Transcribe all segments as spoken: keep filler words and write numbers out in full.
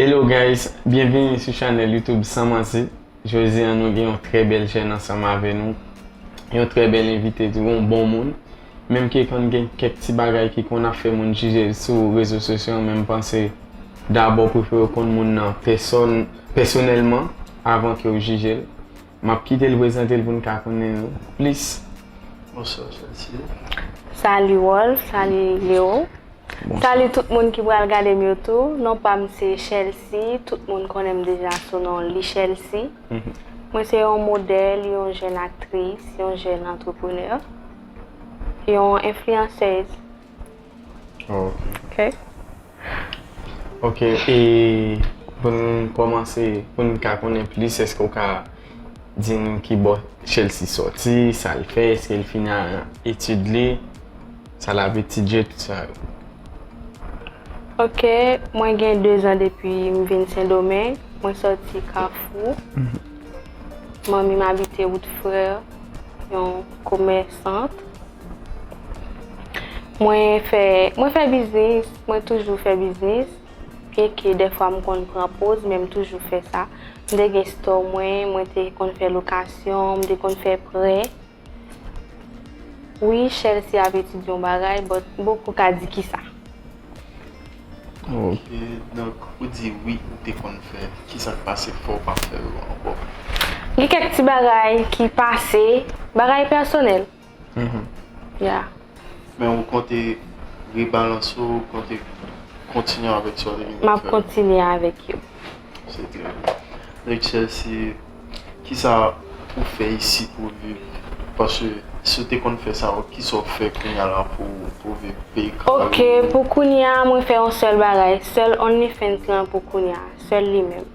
Hello guys, byenvini sou chanèl YouTube San Manti. Jodi a nou gen yon trè bèl jèn ansanm avè nou. Yon trè bèl envite tou, yon bon moun. Menm ke konn gen kèk ti bagay ki konn ap fè moun jije l sou rezo sosyo, men m panse dabò prefere w konn moun nan pèsòn, pèsonèlman avan ke w jije l. M ap kite l prezante l pou n ka konnen l plis. Bonswa, Chelsea. Salut Wolf, salut Léo. Salut tout moun ki pral gade m yo tou. Non pa m se Chelsea, tout moun konnen m deja sou non li Chelsea. Mwen se yon modèl, yon jèn aktris, yon jèn antreprenè, yon enfliyansèz. Oh. Ok. Ok, e pou n kòmanse, pou n ka konnen plis, èske w ka di n ki bò Chelsea sòti, sa l fè, èske l fin etid li, sa l ap etidye, tout sa yo? Ok, mwen gen de zan depi m vin Sendomeng. Mwen sòti Kafou. Manmi m abite Wout Frè, yon komèsant. Mwen fè, mwen fè biznis, mwen toujou fè biznis. Byenke dèfwa m konn pran poz, men m toujou fè sa. M te gen store mwen, mwen te konn fè lokasyon, m te konn fè prè. Wi, Chelsea ap etidye yon bagay, but m poko ka di kisa. Ok, donk ou di wi ou te konn fè, kisa k pase fè w pa fè l ankò? Gen kèk ti bagay ki pase, bagay pèsonèl. Ya. Men ou konte rebalanse w, ou konte kontinye avèk sa w te gen M ap kontinye avèk yo. Se trè byen. Donk Chelsea, kisa ou fè isi pou w viv? Paske si w te konn fè sa, kisa w fè kounye a la pou, pou w viv peyi Karayib? Ok, pou kounye a, mwen fè yon sèl bagay. Sèl OnlyFans lan pou kounye a. Sèl li menm.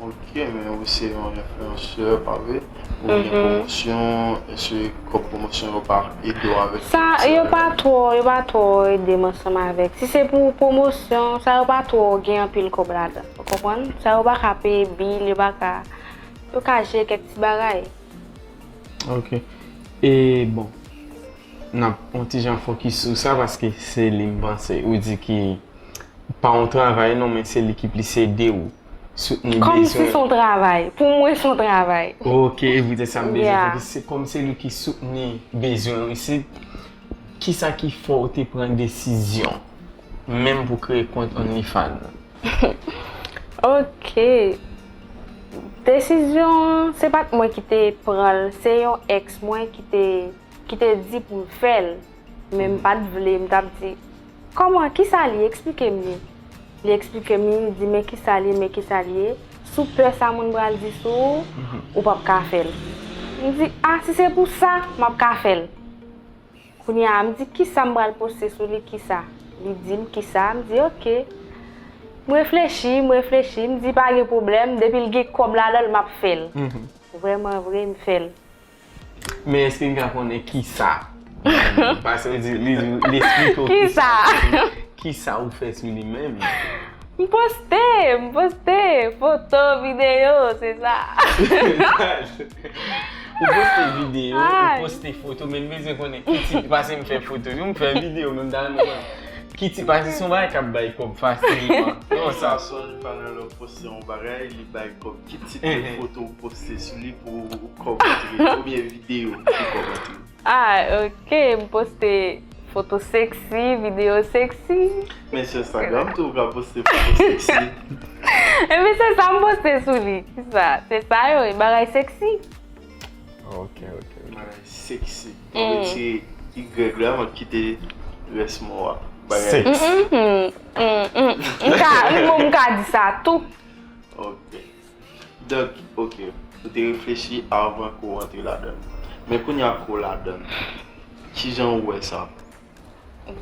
Ok, men ou se yon enfliyansè, pa vre? Ou gen pwomosyon, èske kòb pwomosyon yo pa ede w avèk Sa, yo pa twò, yo pa twò ede m ansanm avèk. Si se pou pwomosyon, sa yo pa twò gen anpil kòb ladan. Ou konprann? Sa yo pa ka peye bil, yo pa ka, yo ka jere kèk ti bagay. Ok. E bon, n ap yon ti jan fokis sou sa paske se li m panse. Ou di ki pa yon travay non, men se li ki plis ede w soutni bezwen. Kòm si se yon travay. Pou mwen, se yon travay. Ok, e poutèt sa m bezwen Yeah. fokis, se kòm se li ki soutni bezwen w isit. Kisa ki fè w te pran desizyon menm pou kreye kont OnlyFans? Ok. Desizyon an, se pa t mwen ki te pran l, se yon ex mwen ki te, ki te di pou m fè l. Men m pa t vle, m t ap di, kòman, kisa li? Eksplike m li. Li eksplike m li, li di, men kisa li, men kisa li ye. Sou pè sa moun pral di sou ou, ou p ap ka fè l. M di, a, si se pou sa, m ap ka fè l. Kounye a, m di, kisa m pral poste sou li, kisa? Li di m kisa, m di, ok. M reflechi, m reflechi, m di, pa gen pwoblèm, depi l gen kòb ladan l, m ap fè l. Vrèman vre, m fè l. Men èske n ka konnen kisa? Paske li di, li di, li eksplike w Kisa? Kisa ou fè sou li menm? M poste, m poste foto, videyo, se sa. Ou poste videyo, Ay. Ou poste foto, men m bezwen konnen ki ti, paske m fè foto, tou, m fè videyo, men m ta renmen konnen ki ti, paske se yon bagay k ap bay kòb fasilman. Non, sa. Sa sonje pandan lè w poste yon bagay, li bay kòb. Ki tip Mhm. de foto ou poste sou li pou kòb antre? Konbyen videyo pou kòb antre? Ah, ok, m poste foto sexy, videyo sexy. Men sou Instagram tou ou ka poste foto sexy. Epi se sa m poste sou li. Kisa? Se sa yo, e bagay sexy. Ok, ok. Bagay sexy. Mwen retire Y la, mwen kite rès mo a. Bagay Sex. Mm, mm, mm, mm. M ka, m, m ka di sa tou. Ok. Donk, ok. Ou te reflechi avan ke w antre ladan l. Men kounye a ke w ladan l, kijan ou wè sa?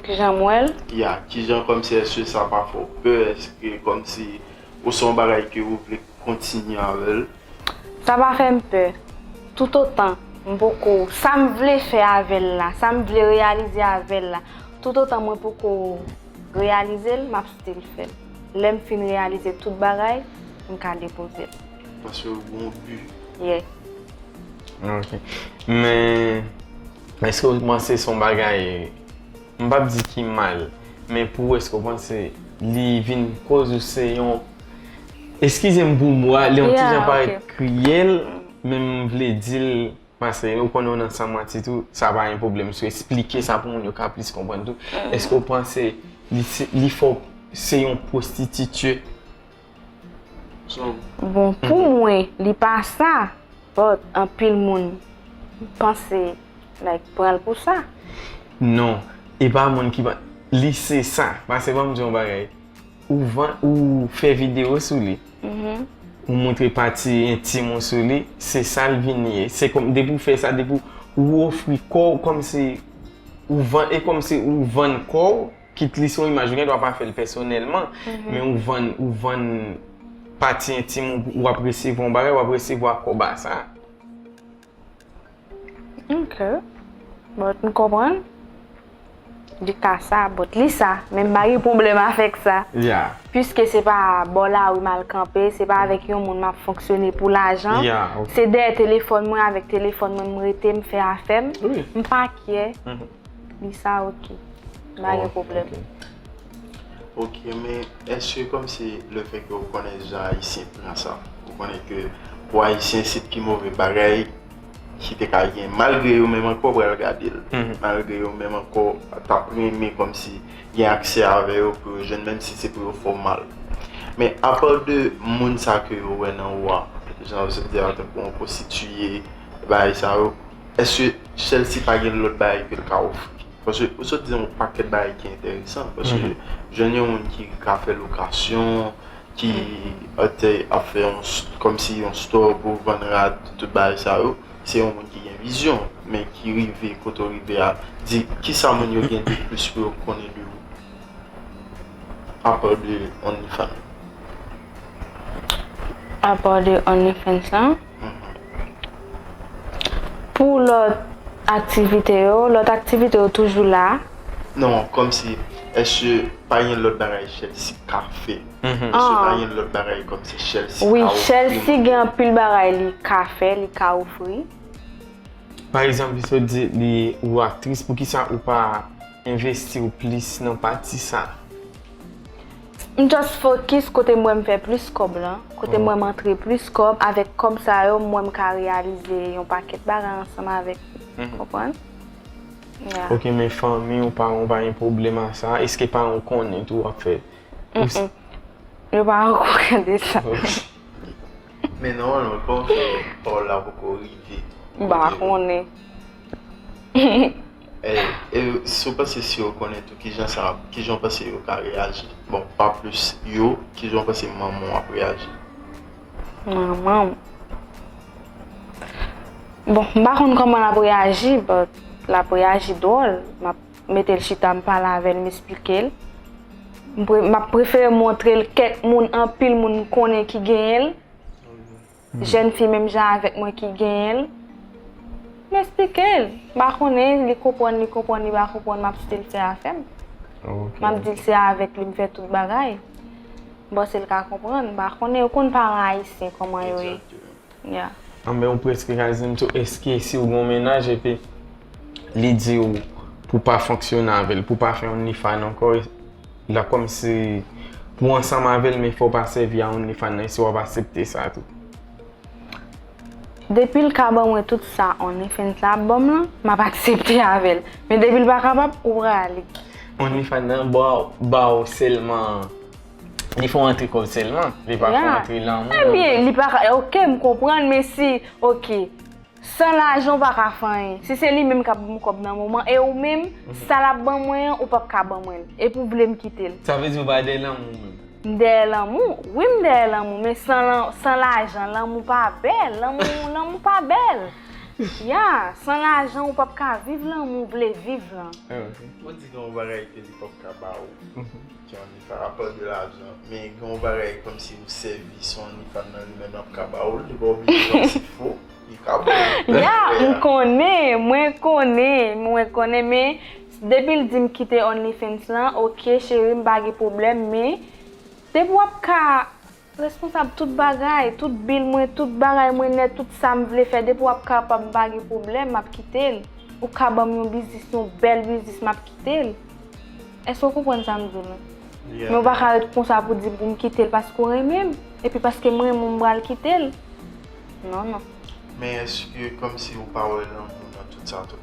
Kijan m wè l? Ya, kijan kòmsi èske sa pa fè w pè? Èske kòmsi ou se yon bagay ke ou vle kontinye avè l? Sa pa fè m pè. Toutotan m poko, sa m vle fè avè l la, sa m vle reyalize avè l la, toutotan mwen poko reyalize l, m ap still fè l. Lè m fin reyalize tout bagay, m ka depoze l. Paske ou gen yon bi. Yeah. Ok. Men, èske w panse se yon bagay, m p ap di ki mal, men pou ou, èske w panse li vin koz ou se yon, eskize m pou mo a, li yon ti jan parèt kriyèl, men m vle di l, paske ou konnen w nan San Mati tou, sa pa yon pwoblèm si w esplike sa pou moun yo ka plis konprann tou. Èske w panse li se, li fè w se yon pwostititye? Bon, pou mwen, li pa sa, but anpil moun panse, like, pran l pou sa. Non, e pa moun ki pa, li se sa. Paske ban m di yon bagay. Ou vann, ou fè videyo sou li. Ou montre pati entim ou sou li, se sa l vin ye. Se kòm, depi w fè sa, depi w ofri kò w, kòmsi ou vann, e kòmsi ou vann kò w, kit li se yon imaj, ou gen dwa pa fè l pèsonèlman, men ou vann, ou vann pati entim ou, w ap resevwa yon bagay, w ap resevwa kòb a sa. Ok. But m konprann. Li ka sa, but li sa, men m pa gen pwoblèm avèk sa. Piske se pa bò lari m al kanpe, se pa avèk yon moun m ap fonksyone pou lajan. Se dèyè telefòn mwen, avèk telefòn mwen m rete, m fè afè m. M pa kyè. Li sa, ok. M pa gen pwoblèm. Ok, men èske kòmsi lefètke ou konnen jan Ayisyen pran sa, ou konnen ke pou Ayisyen se pi move bagay ki te ka gen, malgre yo menm ankò pral gade l, malgre yo menm ankò t ap renmen kòmsi gen aksè avè yo pou yo jwenn, menm si se pou yo fè w mal. Men apa de moun sa ke yo wè nan ou a, jan yo sot di a tankou yon pwostitiye, bagay sa yo, èske Chelsea pa gen lòt bagay ke l ka ofri? Paske ou sot di yon pakèt bagay ki enteresan. Paske jwenn yon moun ki ka fè lokasyon, ki ap fè yon, kòmsi yon store pou vann rad, tout bagay sa yo, se yon moun ki gen vizyon, men ki rive kote w rive a, di kisa moun yo gen de plis pou yo konnen de ou apa de OnlyFans? Apa de OnlyFans lan? Pou lòt aktivite yo, lòt aktivite yo toujou la. Non, kòmsi, èske pa gen lòt bagay Chelsea ka fè? Èske pa gen lòt bagay kòmsi Chelsea ka ofri? Wi, Chelsea gen anpil bagay li ka fè, li ka ofri. Pa egzanp, li sot di li ou aktris, poukisa ou pa envesti w plis nan pati sa? M just focus kote m wè m fè plis kòb lan, kote m wè m antre plis kòb, avèk kòb sa yo m wè m ka reyalize yon pakèt bagay ansanm avèk li, konprann? Yeah. Ok, men fanmi w, paran w pa gen pwoblèm a sa? Èske paran w konnen tou w ap fè? Mm-mm. Yo pa okouran de sa. Men nòmalman, kòman w fè pawòl la poko rive? M pa konnen. E, e si w panse si yo konnen tou, kijan sa, kijan w panse yo ka reyaji? Bon, pa plis yo, kijan w panse manman w ap reyaji? Manman m. Bon, m pa konn kòman l ap reyaji, but l ap reyaji dwòl. M ap mete l chita, m pale avè l, m esplike l. M pre, m ap prefere montre l kèk moun, anpil moun m konnen ki genyen l. Jèn fi menm jan avèk mwen ki genyen l. M esplike l. M pa konnen, li konprann, li konprann, li pa konprann, m ap still fè afè m. M ap di l se avèk li m fè tout bagay. M panse l ka konprann. M pa konnen, ou konn paran ayisyen kòman yo ye. Yeah. Anben, ou prèske ka di m tou, èske si w gen yon mennaj epi li di w pou w pa fonksyone avè l, pou w pa fè OnlyFans ankò, la kòmsi pou w ansanm avè l, men fò w pa sèvi a OnlyFans nan, èske w ap aksepte sa tou? Depi l ka ban mwen tout sa OnlyFans la ap ban m lan, m ap aksepte avè l. Men depi l pa kapab, ou prale. OnlyFans nan ba w, ba w sèlman, li fè w antre kòb sèlman, li pa fè w antre lanmou. Ebyen, li pa ka, ok, m konprann, men si, ok, san lajan w pa ka fè anyen. Si se li menm k ap ban m kòb nan moman, e ou menm, sa l ap ban mwen an, ou p ap ka ban mwen l. Epi w vle m kite l. Sa vle di w pa dèyè lanmou menm? M dèyè lanmou? Wi, m dèyè lanmou, men san lan, san lajan, lanmou pa bèl. Lanmou, lanmou pa bèl. Ya, san lajan, ou p ap ka viv lanmou w vle viv lan. Ou di gen yon bagay ke li p ap ka ba ou, ki OnlyFans, apa de lajan, men gen yon bagay kòmsi ou sèvi sou OnlyFans nan, li menm l ap ka ba ou l, li pa oblije kòmsi fo. Ya, m konnen, mwen konnen, mwen konnen, men depi l di m kite OnlyFans lan, ok, cheri, m pa gen pwoblèm, men depi w ap ka responsab tout bagay, tout bil mwen, tout bagay mwen nèt, tout sa m vle fè, depi w ap kapab, m pa gen pwoblèm, m ap kite l. Ou ka ban m yon biznis, yon bèl biznis, m ap kite l. Èske w konprann sa m di w lan? Men ou pa ka ret konsa pou di pou m kite l paske w renmen m. Epi paske m renmen w, m pral kite l. Non, non. Men èske kòmsi ou pa wè lanmou nan tout sa tou?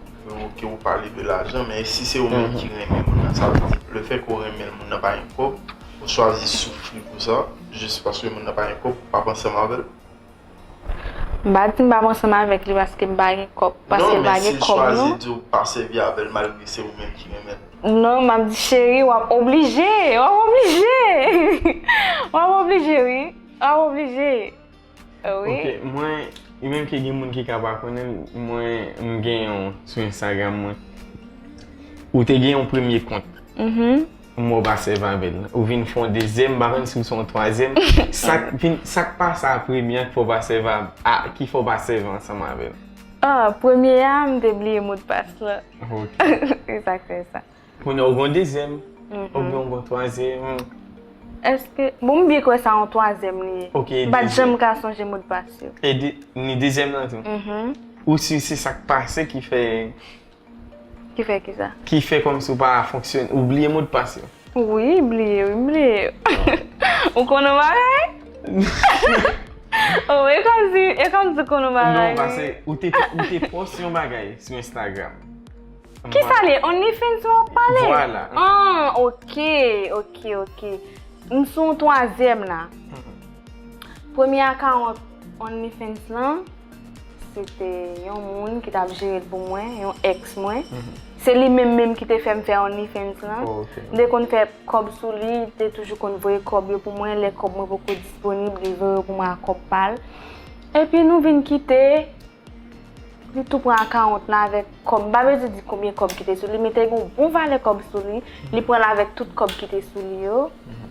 Ke ou pale de lajan, men si se ou menm ki renmen moun nan, sa vle di, lefètke ou renmen l, moun nan pa gen kòb, ou chwazi soufri pou sa, jis paske moun nan pa gen kòb, ou p ap ansanm avè l? M pa di m p ap ansanm avèk li paske m pa gen kòb, paske l pa gen kòb non. Non, men si l chwazi di w pa sèvi avè l malgre se ou menm ki renmen l. Non, m ap di cheri, w ap oblije, w ap oblije. W ap oblije, wi. W ap oblije. Wi. Ok, mwen, e menm ke gen moun ki ka pa konnen m, mwen, m gen yon sou Instagram mwen. Ou te gen yon premye kont. Mhm. M wè w pa sèvi avè l. Ou vin fè yon dezyèm, m pa konn si w se yon twazyèm. Sa k vin, sa k pase a premye an k fè w pa sèvi a, a, ki fè w pa sèvi ansanm avè l? Ah, premye a, m te bliye modpas la. Ok. Se sa k fè sa. Kounye a ou gen yon dezyèm, oubyen ou gen yon twazyèm. Èske, bon, m byen kwè sa yon twazyèm li ye. Ok, e dezyèm. M pa t janm ka sonje modpas yo. E de, ni dezyèm nan tou? Mhm. Ou si se sa k pase ki fè Ki fè kisa? Ki fè kòmsi w pa fonksyone, ou bliye modpas yo? Wi, bliye, wi, m bliye yo. Ou konn yon bagay? Oh, e kòmsi, e kòmsi w konn yon bagay. Non, paske ou te, ou te post yon bagay sou Instagram. Kisa l ye? OnlyFans ou ap pale? Vwala. Ah, ok, ok, ok. M sou yon twazyèm la. Mhm. Premye akawont OnlyFans lan, se te yon moun ki t ap jere l pou mwen, yon èks mwen. Mhm. Se li menm menm ki te fè m fè OnlyFans lan. Oh, ok. M te konn fè kòb sou li, li te toujou konn voye kòb yo pou mwen. Lè kòb mwen poko disponib, li voye yo pou mwen ak kòb pa l. Epi nou vin kite, li tou pran akawont lan avèk kòb. M pa bezwen di konbyen kòb ki te sou li, men te gen yon bon valè kòb sou li. Li pran l avèk tout kòb ki te sou li yo. Mhm.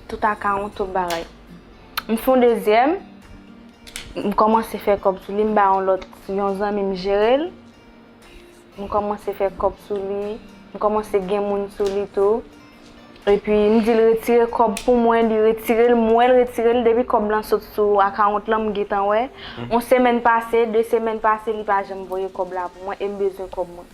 Tout akawont, tout bagay. M fè yon dezyèm, m kòmanse fè kòb sou li, m ba yon lòt, yon zanmi m jere l. M kòmanse fè kòb sou li, m kòmanse gen moun sou li tou. Epi m di l retire kòb pou mwen, li retire l, m wè l retire l, depi kòb lan sot sou akawont lan, m gentan wè. Mhm. Yon semèn pase, de semèn pase, li pa janm voye kòb la pou mwen, e m bezwen kòb mwen.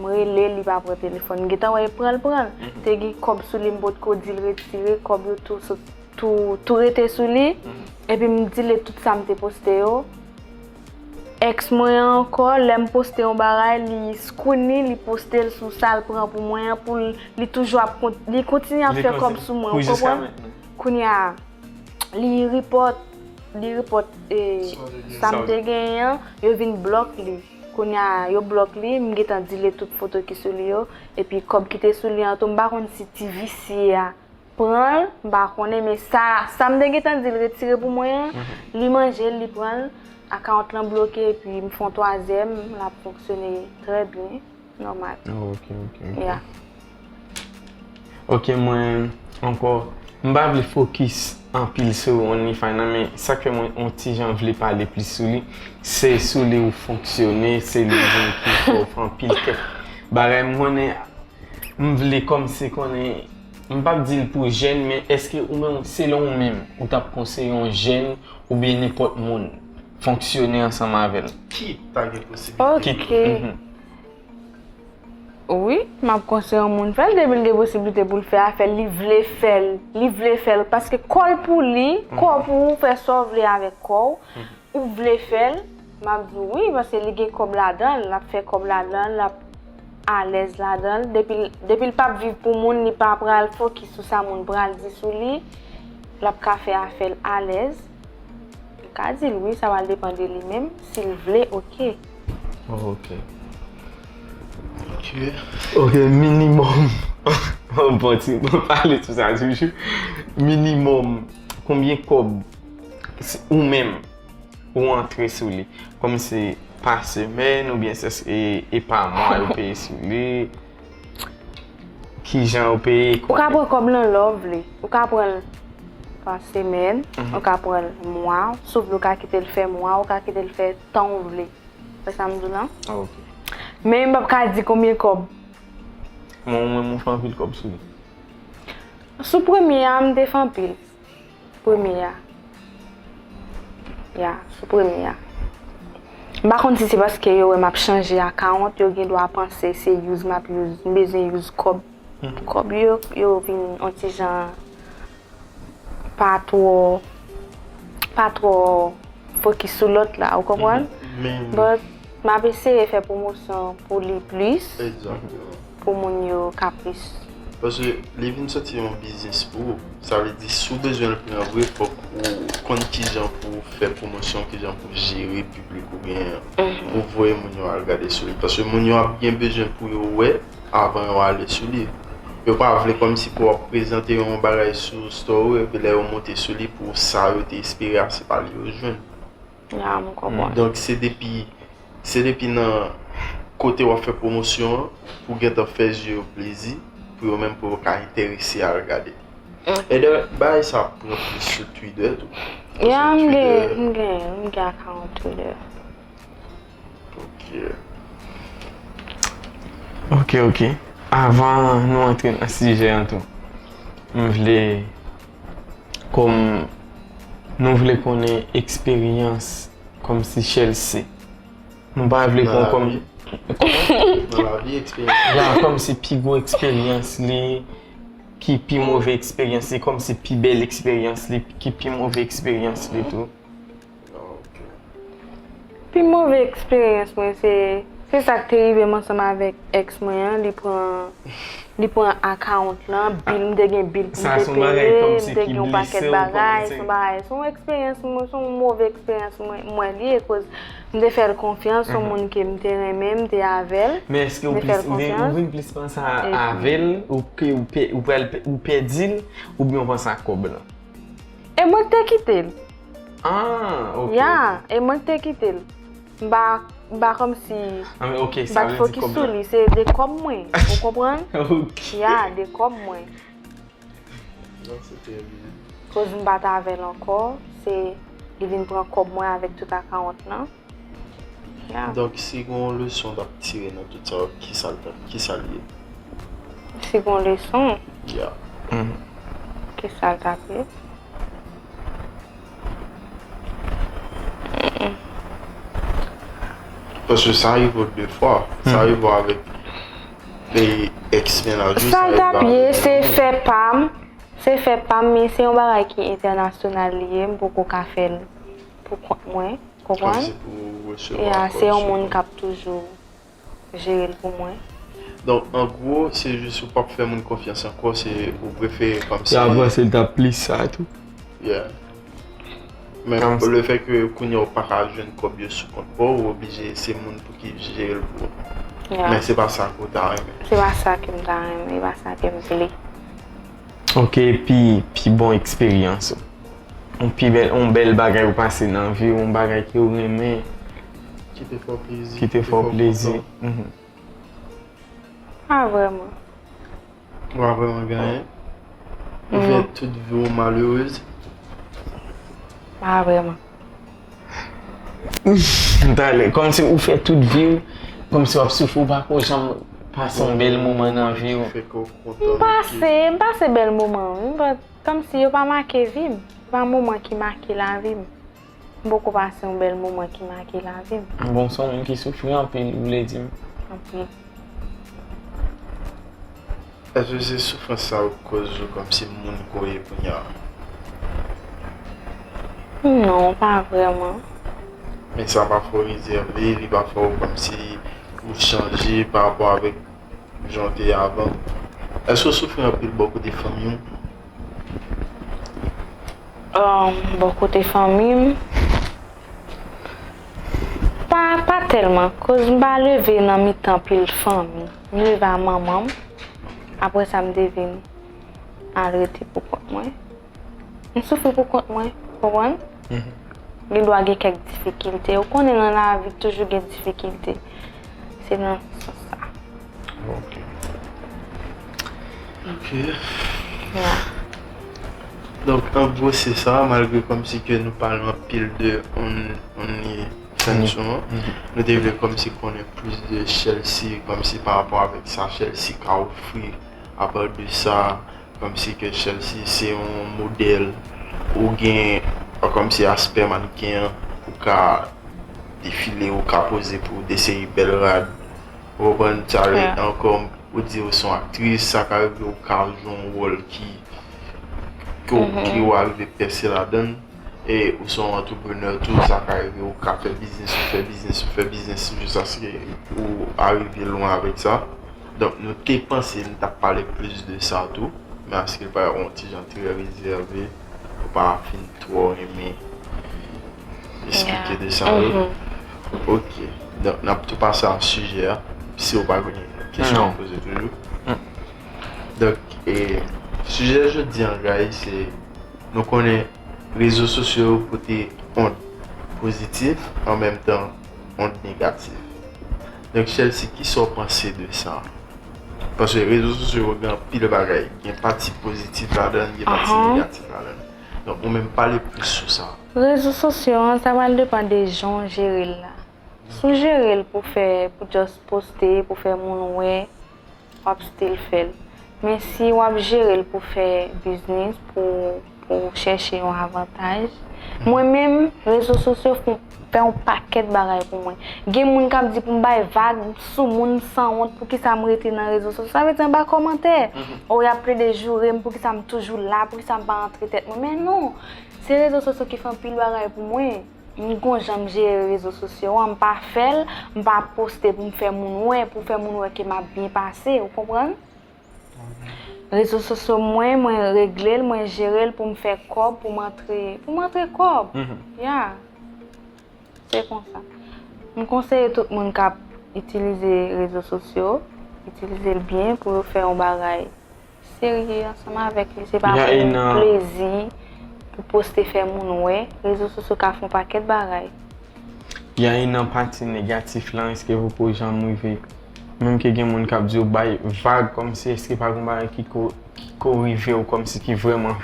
M rele, li pa pran telefòn. M gentan wè e pran l, pran l. Mhm. Te gen kòb sou li, m potko di l retire, kòb yo tou sot, tou, tou rete sou li. Mhm. Epi m delete tout sa m te poste yo. Èks mwen an ankò, lè m poste yon bagay, li screen li, li poste l sou sa l pran pou mwen an, pou l, li toujou ap kont-, li kontinye ap fè kòb sou mwen, ou konprann? Kounye a, li report, li report, eh, sa m te genyen an, yo vin block li. Kounye a, yo block li, m gentan delete tout foto ki sou li yo, epi kòb ki te sou li an tou, m pa konn si ti visye a pran l, m pa konnen, men sa, sa m te gentan di l retire pou mwen an, li manje l, li pran l, akawont lan bloke, epi m fè yon twazyèm, l ap fonksyone trè byen, nòmal. Oh, ok, ok, ok. Yeah. Ok, mwen, ankò, m pa vle fokis anpil sou OnlyFans nan, men sa k fè mwen yon ti jan vle pale plis sou li, se sou li ou fonksyone, se li menm ki fè w fè anpil kèk bagay. M konnen M vle kòmsi konnen, m p ap di l pou jèn, men èske ou menm, selon ou menm, ou t ap konseye yon jèn oubyen nenpòt moun fonksyone ansanm avè l? Ki ta gen posiblite? Ok. Wi, m ap konseye yon moun fè l, depi l gen posiblite pou l fè afè l, li vle fè l, li vle fè l, paske kò l pou li, kò pou ou, fè sa w vle avèk kò w. Ou vle fè l, m ap di w wi, paske li gen kòb ladan l, l ap fè kòb ladan l, l ap alèz ladan l. Depi l, depi l p ap viv pou moun, li pa pral fokis sou sa moun pral di sou li, l ap ka fè afè l alèz. M ka di l wi, sa pral depann de li menm, si l vle, ok. Ok. Ok, minimòm. Bon, ti, bon, pale sou sa toujou. Minimòm, konbyen kòb ou menm ou antre sou li? Kòmsi pa semèn oubyen se, e, e pa mwa yo peye sou li? Kijan yo peye? Ou ka pran kòb lan lè w vle. Ou ka pran l pa semèn, ou ka pran l mwa, si w vle ou ka kite l fè mwa, ou ka kite l fè tan w vle. Wè sa m di w lan? Ah, ok. Men m p ap ka di konbyen kòb. Men ou menm ou fè anpil kòb sou li? Sou premye a, m te fè anpil. Premye a. Ya, sou premye a. M pa konn si se paske yo wè m ap chanje akawont, yo gen dwa panse se use m ap use, m bezwen use kòb Kòb yo, yo vin yon ti jan pa twò, pa twò fokis sou lòt la, ou konprann? But m ap eseye fè pwomosyon pou li plis, pou moun yo ka plis. Paske li vin soti yon biznis pou ou. Sa vle di, si w bezwen l pran vre, fòk ou konn kijan pou w fè pwomosyon, kijan pou w jere piblik ou genyen an, pou w voye moun yo al gade sou li. Paske moun yo ap gen bezwen pou yo wè avan yo ale sou li. Yo pa vle kòmsi pou w ap prezante yon bagay sou store ou, epi lè yo monte sou li, pou sa yo te espere a, se pa li yo jwenn. Ya, m konprann. Donk, se depi, se depi nan kote w ap fè pwomosyon an, pou w gentan fè zye yo plezi, pou yo menm, pou yo ka enterese al gade. E dayè, bagay sa ap pran plis sou Twitter tou. Ya, m gen, m gen, m gen account Twitter. Ok. Ok, ok. Avan nou antre nan sijè an tou, m vle, kòm, nou vle konnen eksperyans kòmsi Chelsea. Nou pa vle pran kòm. Nan lavi, eksperyans. Ya, kòmsi pi gwo eksperyans li, ki pi move eksperyans li, kòmsi pi bèl eksperyans li, ki pi move eksperyans li tou. Pi move eksperyans mwen se, se sa k te rive m ansanm avèk ex mwen an, li pran, li pran account lan, bill, m te gen bill pou m te peye, m te gen yon pakèt bagay, se yon bagay, se yon eksperyans mwen, se yon move eksperyans mwen, mwen li ye, koz m te fè l konfyans, se yon moun ke m te renmen, m te avè l, m te fè l konfyans. Men èske ou vin plis panse avè l, ou ke ou pral, ou pèdi l, oubyen ou panse ak kòb lan? E mwen k te kite l. Ah, ok. Ya, e mwen k te kite l. M pa, m pa kòmsi, m pa t fokis sou li, se de kòb mwen, ou konprann? Ok. Ya, de kòb mwen. Non, se trè byen. Koz m pa t avè l ankò, se li vin pran kòb mwen avèk tout account lan. Ya. Donk, si gen yon leson w t ap tire nan tout sa yo, kisa l t ap, kisa l ye? Si gen yon leson, Ya. kisa l t ap ye? Paske sa rive w de fwa. Sa rive w avèk ex mennaj ou. Sa l t ap ye, se fè pa m, se fè pa m, men se yon bagay ki entènasyonal li ye, m poko ka fè l pou kont mwen, konprann? Kòmsi pou resevwa Ya, kòb se yon sou moun kont. K ap toujou jere l pou mwen. Donk, an gwo, se jis ou p ap fè moun konfyans ankò, se ou prefere kòmsi. Ya, panse l t ap plis sa tou. Yeah. Men le fè ke kounye a ou pa ka jwenn kòb yo sou kont pa w, ou oblije se moun pou ki jere l pou ou. Ya. Men se pa sa ke w ta renmen. Se pa sa ke m ta renmen, se pa sa ke m vle. Ok, pi, pi bon eksperyans ou. Yon pi bèl, yon bèl bagay ou pase nan vi w, yon bagay ke w renmen. Ki te fè w plezi. Ki te fè w plezi. Mhm. Pa vrèman. Ou pa vrèman gen anyen. Ou fè tout vi w malerez. Pa vrèman. Talè, kòmsi ou fè tout vi w, kòmsi w ap soufri, ou pa ko janm pase yon bèl moman nan vi w. Fè ke w kontan. M pase, m pase bèl moman, wi, but kòmsi yo pa make vi m. Se pa moman ki make lavi m. M poko pase yon bèl moman ki make lavi m. Bon, se yon moun ki soufri anpil, ou vle di m. Anpil. Èske se soufrans sa yo k koz ou kòmsi moun ke w ye kounye a? Non, pa vrèman. Men sa pa fè w rezève, li pa fè w kòmsi ou chanje pa rapò avèk jan w te ye avan. Èske w soufri anpil bò kote fanmi w? Um, bò kote fanmi m, pa, pa tèlman, koz m pa leve nan mitan pil fanmi. M leve a manman m. Apre sa, m te vin al rete pou kont mwen. M soufri pou kont mwen, konprann? Gen dwa gen kèk difikilte. Ou konnen nan lavi, toujou gen difikilte. Se nan sans sa. Ok. Ok. Ya. Donk, an gwo, se sa, malgre kòmsi ke nou pale anpil de On-, OnlyFans ou an, nou te vle kòmsi konnen plis de Chelsea, kòmsi pa rapò avèk sa Chelsea ka ofri. Apa de sa, kòmsi ke Chelsea se yon modèl ou gen, kòmsi aspè mannken an, ou ka defile, ou ka poze pou de seri bèl rad. Ou konprann sa, Yeah. Ankò, Ou di ou se yon aktris, sa ka rive ou ka jwe yon wòl ki, ki, ki ou arive pèse ladan l. E ou se yon antreprenè tou, sa ka rive ou ka fè biznis, ou fè biznis, ou fè biznis, jiskaske ou arive lwen avèk sa. Donk, nou te panse n t ap pale plis de sa tou, men aske l parèt yon ti jan trè rezève, ou pa fin twò renmen eksplike de sa yo. Ok. Donk, n ap tou pase a sijè a, si ou pa gen kesyon, poze toujou. Donk, e, sijè jodi an, guys, se, nou konnen rezo sosyo yo pote ond pozitif, an menm tan, ond negatif. Donk, Chelsea, kisa w panse de sa? Paske rezo sosyo yo gen anpil bagay. Gen pati pozitif ladan l, gen pati negatif ladan l. Donk, ou menm pale plis sou sa. Rezo sosyo an, sa pral depann de jan w jere l la. Si w jere l pou fè, pou just poste, pou fè moun wè, w ap still fè l. Men si w ap jere l pou fè biznis, pou, pou chèche yon avantaj, mwen menm, rezo sosyo fè, fè yon pakèt bagay pou mwen. Gen moun k ap di pou m bay vag sou moun, m sanwont, poukisa m rete nan rezo sosyo? Sa vle di anba kòmantè. O, y ap plede joure m, poukisa m toujou la, poukisa m pa antre tèt mwen? Men non, se rezo sosyo ki fè anpil bagay pou mwen. M gon jan m jere rezo sosyo an, m pa fè l, m pa poste pou m fè moun wè, pou fè moun wè ke m ap byen pase, ou konprann? Rezo sosyo mwen, mwen regle l, mwen jere l pou m fè kòb, pou m antre, pou m antre kòb. Ya. Se konsa. M konseye tout moun k ap itilize rezo sosyo, itilize l byen pou yo fè yon bagay serye ansanm avèk li. Se pa pou plezi, pou poste fè moun wè. Rezo sosyo ka fè yon pakèt bagay. Y a nan pati negatif lan, èske ou poko janm rive, menm ke gen moun k ap di w bay vag kòmsi, èske pa gen bagay ki ko, ki ko rive w kòmsi ki vrèman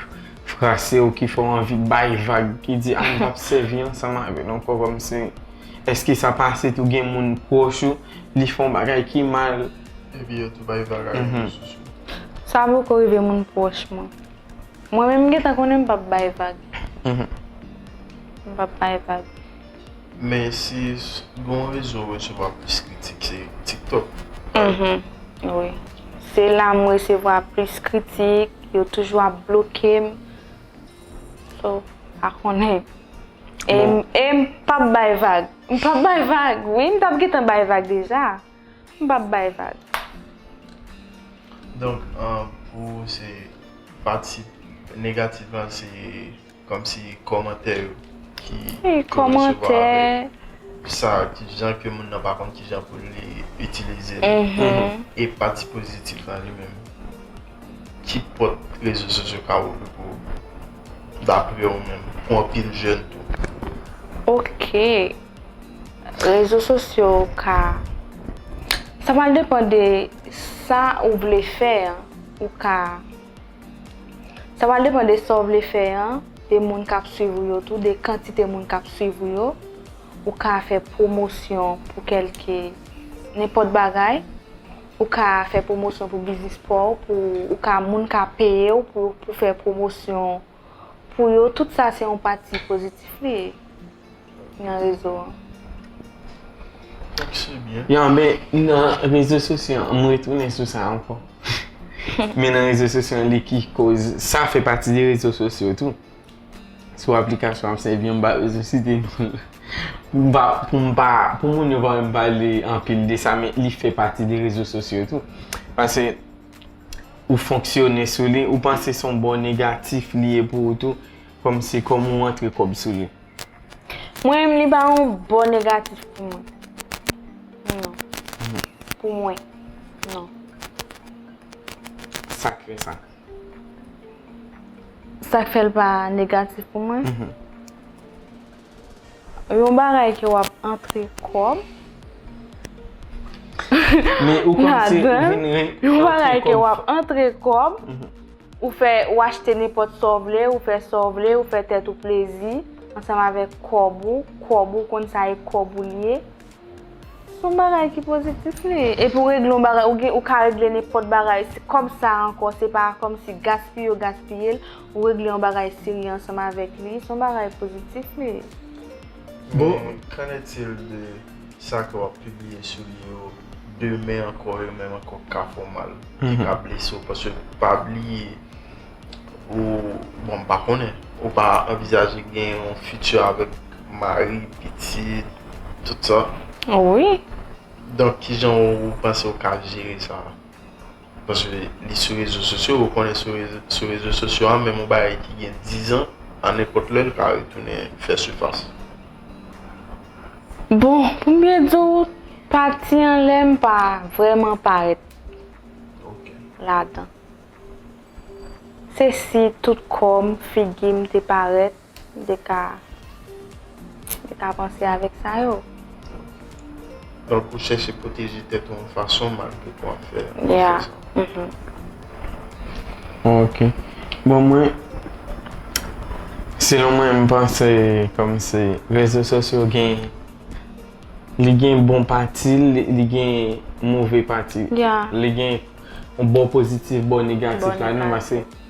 frase w, ki fè w anvi bay vag, ki di, a, m p ap sèvi ansanm avè l ankò, kòmsi, èske sa pase tou gen moun pwòch ou, li fè yon bagay ki mal? Epi yo tou bay vag ak rezo sosyo. Sa poko rive moun pwòch mwen. Mwen menm m gentan konnen m p ap bay vag. M p ap bay vag. Men si s, gen yon rezo ou resevwa plis kritik, se TikTok. Wi. Se la m resevwa plis kritik, yo toujou ap bloke m. So, pa konnen. E m, e m p ap bay vag. M p ap bay vag, wi, m t ap gentan bay vag deja. M p ap bay vag. Donk, an, pou ou, se pati negatif la, se kòmsi kòmantè yo ki, ki resevwa avèk sa, ki jan ke moun nan pa konn ki jan pou li itilize l. E pati pozitif la li menm, ki pòt rezo sosyo ka ouvri pou ou, dapre ou menm, pou anpil jèn tou? Ok. Rezo sosyo ka, sa pral depann de sa ou vle fè an. Ou ka, sa pral depann de sa w vle fè an, de moun k ap swiv ou yo tou, de kantite moun k ap swiv ou yo. Ou ka fè pwomosyon pou kèlke, nenpòt bagay. Ou ka fè pwomosyon pou biznis pa w, pou, ou ka, moun ka peye w pou, pou fè pwomosyon pou yo. Tout sa se yon pati pozitif li ye nan rezo an. Ok, se byen. Ya, men nan rezo sosyo an, m retounen sou sa ankò. Men nan rezo sosyo an, li ki koz, sa fè pati de rezo sosyo tou. Sou aplikasyon ap sèvi an, m pa bezwen site non l. Pou m pa, pou m pa, pou moun yo pa menm pale anpil de sa, men li fè pati de rezo sosyo tou. Paske ou fonksyone sou li, ou panse se yon bò negatif li ye pou ou tou, kòmsi kòman ou antre kòb sou li? Mwen menm, li pa yon bò negatif pou mwen. Non. Pou mwen, non. Sa k fè sa? Sa k fè l pa negatif pou mwen? Yon bagay ke w ap antre kòb. Men ou kòmsi ou vin ren-, yon bagay ke w ap antre kòb, ou fè, ou achte nenpòt sa w vle, ou fè sa w vle, ou fè tèt ou plezi ansanm avèk kòb ou, kòb ou konn sa e kòb ou li ye. Se yon bagay ki pozitif li ye. Epi ou regle yon bagay, ou gen, ou ka regle nenpòt bagay. Se kòb sa ankò, se pa kòmsi gaspiye w gaspiye l, ou regle yon bagay serye ansanm avèk li, se yon bagay pozitif li ye. Bon. Men, qu'en est-il de sa ke w ap pibliye sou li yo, demen ankò, yo menm ankò ka fè w mal, ki ka blese w. Paske pa bliye, ou, bon, m pa konnen, ou pa anvizaje gen yon fiti avèk mari, pitit, tout sa. Wi. Donk, kijan ou panse ou ka jere sa? Paske li sou rezo sosyo, ou konnen sou rezo, sou rezo sosyo a, menm yon bagay ki gen diz an, a nenpòt lè, l ka retounen fè sifas. Bon, pou m byen di w, pati anlè m pa vrèman parèt Ok. ladan. Se si tout kò m, figi m te parèt, m te ka, m te ka panse avèk sa yo. Donk, ou chèche pwoteje tèt ou yon fason malgre ke w ap fè Yeah. sa. Mhm. Ok. Bon, mwen, selon mwen, m panse kòmsi rezo sosyo gen, li gen bon pati l, li, li gen move pati l. Yeah. Li gen yon bò pozitif, bò negatif Bò la, non, negatif. Paske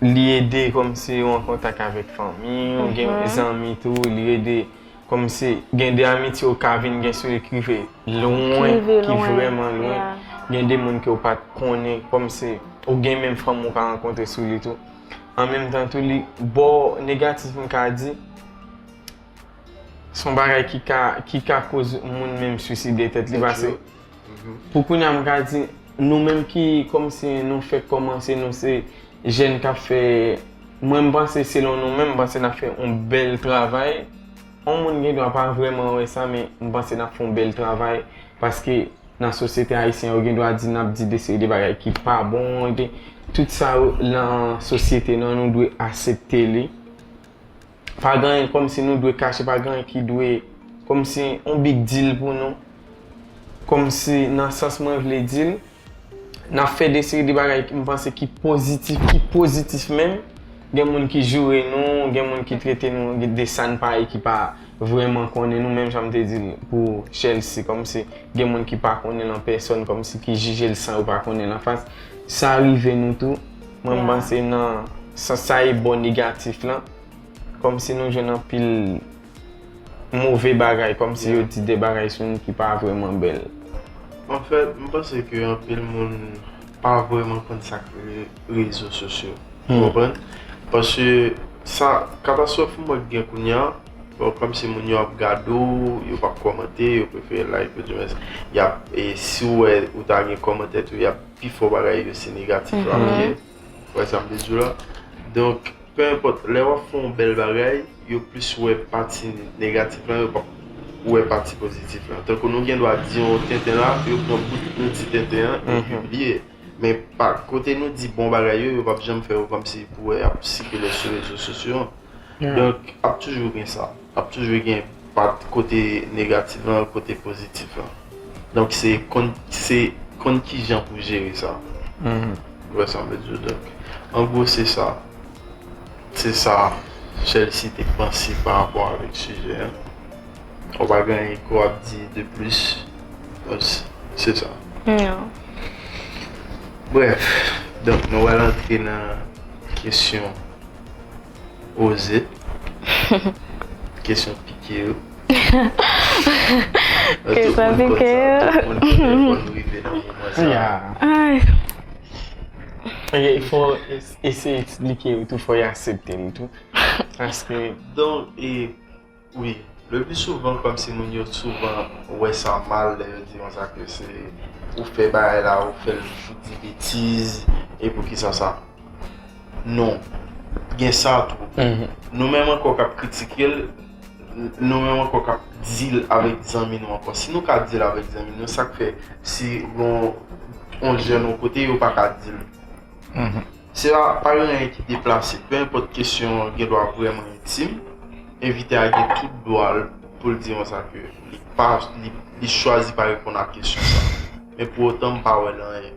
li ede kòmsi ou an kontak avèk fanmi, ou gen Mhm. zanmi tou, li ede kòmsi gen de amitye ou ka vin gen sou li ki rive lwen, Ki rive ki lwen, vrèman lwen. Yeah. Gen de moun ke ou pa t konnen, kòmsi ou gen menm fanmi ou ka rankontre sou li tou. An menm tan tou, li bò negatif m ka di, se yon bagay ki ka, ki ka koz moun menm swiside tèt li, paske pou kounye a m ka di, nou menm ki kòmsi nou fèk kòmanse, nou se jèn k ap fè, mwen m panse selon nou menm, m panse n ap fè yon bèl travay. Yon moun gen dwa pa vrèman wè sa, men m panse n ap fè yon bèl travay, paske nan sosyete ayisyen yo gen dwa di n ap di de seri de bagay ki pa bon, de, tout sa yo nan sosyete nan nou dwe aksepte li. Pa gen anyen kòmsi nou dwe kache, pa gen anyen ki dwe kòmsi yon big deal pou nou. Kòmsi nan sans mwen vle di l, n ap fè de seri de bagay ki m panse ki pozitif, ki pozitif menm. Gen moun ki joure nou, gen moun ki trete nou de sa n pa ye, ki pa vrèman konnen nou, menm jan m te di l pou Chelsea, kòmsi gen moun ki pa konnen l an pèsòn, kòmsi ki jije l san yo pa konnen l anfas. Sa rive nou tou. Mwen m Yeah. Panse nan sans sa e bò negatif lan. Kòmsi nou jwenn anpil move bagay, kòmsi yo di de bagay sou nou ki pa vrèman bèl. Anfèt, m panse ke anpil moun pa vrèman konn sa k rele rezo sosyo. Ou konprann? Paske sa, katastwòf mòd gen kounye a, bon, kòmsi moun yo ap gade w, yo p ap kòmante, yo prefere like, yo di mwen, y ap, e si w wè ou ta gen kòmantè tou, y ap pi fò bagay yo se negatif la, ok? Ou wè sa m vle di w la? Donk, pe enpòt, lè w ap fè yon bèl bagay, yo plis wè pati negatif lan, yo p ap wè pati pozitif lan. Tankou nou gen dwa di yon tenten la, yo pran bout nou ti tenten an, yo pibliye. Men pa kote nou di bon bagay yo, yo p ap janm fè yo kòmsi pou wè ap sikile sou rezo sosyo an. Donk, ap toujou gen sa. Ap toujou gen pat kote negatif lan, kote pozitif lan. Donk, se konn, se konn kijan pou jere sa. Ou wè sa m vle di w? Donk, an gwo, se sa. Se sa Chelsea te panse pa rapò avèk sijè an. Ou pa gen anyen ke w ap di de plis. Donk, se sa. Non. Brèf, donk, nou pral antre nan kesyon oze. Kesyon pike yo. Kesyon pike yo. Tout moun konn sa, tout moun konnen fò nou rive nan moman sa. Yeah. Ay. E fò es- eseye eksplike yo tou, fò y aksepte l tou. Paske Donk, e, wi, le pli souvan, kòmsi moun yo souvan wè sa mal lè yo di konsa ke se ou fè bagay la, ou fè l, ou di betiz, e poukisa sa? Non. Gen sa tou. Nou menm ankò k ap kritike l, nou menm ankò k ap deal avèk zanmi nou ankò. Si nou ka deal avèk zanmi nou, sa k fè si gon yon jèn yon kote, yo pa ka deal? Se pa, pa gen anyen ki deplase. Pe enpòt kesyon an gen dwa vrèman entim, envite a gen tout dwa l pou l di konsa ke li pa, li, li chwazi pa reponn a kesyon sa. Men pou otan, m pa wè l anyen.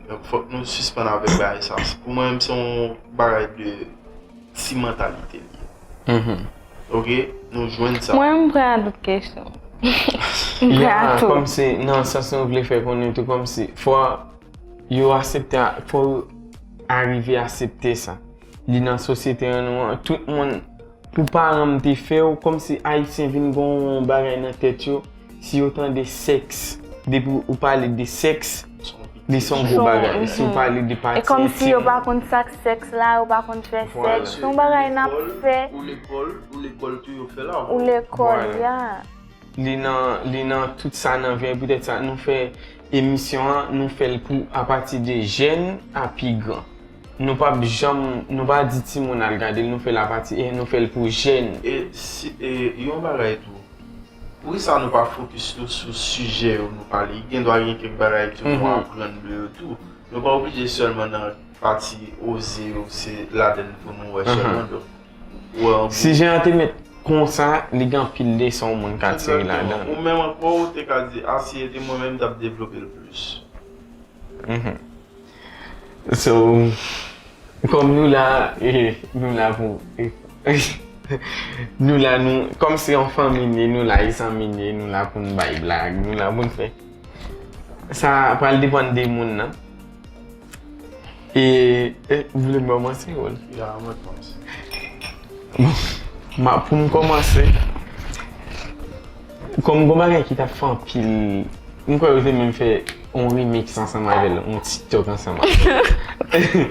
Donk, fòk nou sispann avèk bagay sa. Pou mwen menm, se yon bagay de ti mantalite li ye. Ok? Nou jwenn sa. Mwen, m prè a tout kesyon. M prè a Ya, tout. Kòmsi, nan sans nou vle fè konnen tou, kòmsi, fò yo aksepte, fò yo arive aksepte sa. Li nan sosyete an nou an, tout moun, pou paran m te fè w, kòmsi Ayisyen vin gon bagay nan tèt yo, si yo tande sèks, depi ou pale de sèks, li se yon gwo bagay. Si ou pale de pati entim. E kòmsi yo pa konn sa k sèks la, yo pa konn fè sèks. Se yon bagay n ap fè. Ou lekòl, ou lekòl tou yo fè la. Ou lekòl, ya. Li nan, li nan tout sa nan vi an, poutèt sa nou fè emisyon an, nou fè l pou apati de jèn a pi gran. Nou p ap janm, nou pa di timoun al gade l, nou fè l apati, e nou fè l pou jèn. E si, e yon bagay tou, poukisa nou pa fokis nou sou sijè yo nou pale? Gen dwa gen kèk bagay ke nou aprann de yo tou. Nou pa oblije sèlman nan pati oze yo, se ladan l pou nou wè sèlman. Donk, ou wè yon... Si jan an te met konsa, li gen anpil leson yon moun ka tire ladan l. Ou menm ankò, ou te ka di, a, si e te mwen menm, m t ap devlope l plis. So, kòm nou la, eh, nou la pou, eh, nou la, nou, kòm se yon fanmi n ye, nou la, e zanmi n ye, nou la pou n bay blag, nou la pou n fè. Sa pral depann de moun nan. E, e, ou vle m kòmanse, Rol? Ya, mwen kòmanse. Bon, ma, pou m kòmanse, kòm gon bagay ki t ap fè anpil, m kwè yo te menm fè yon remix ansanm avè l, yon TikTok ansanm avè l.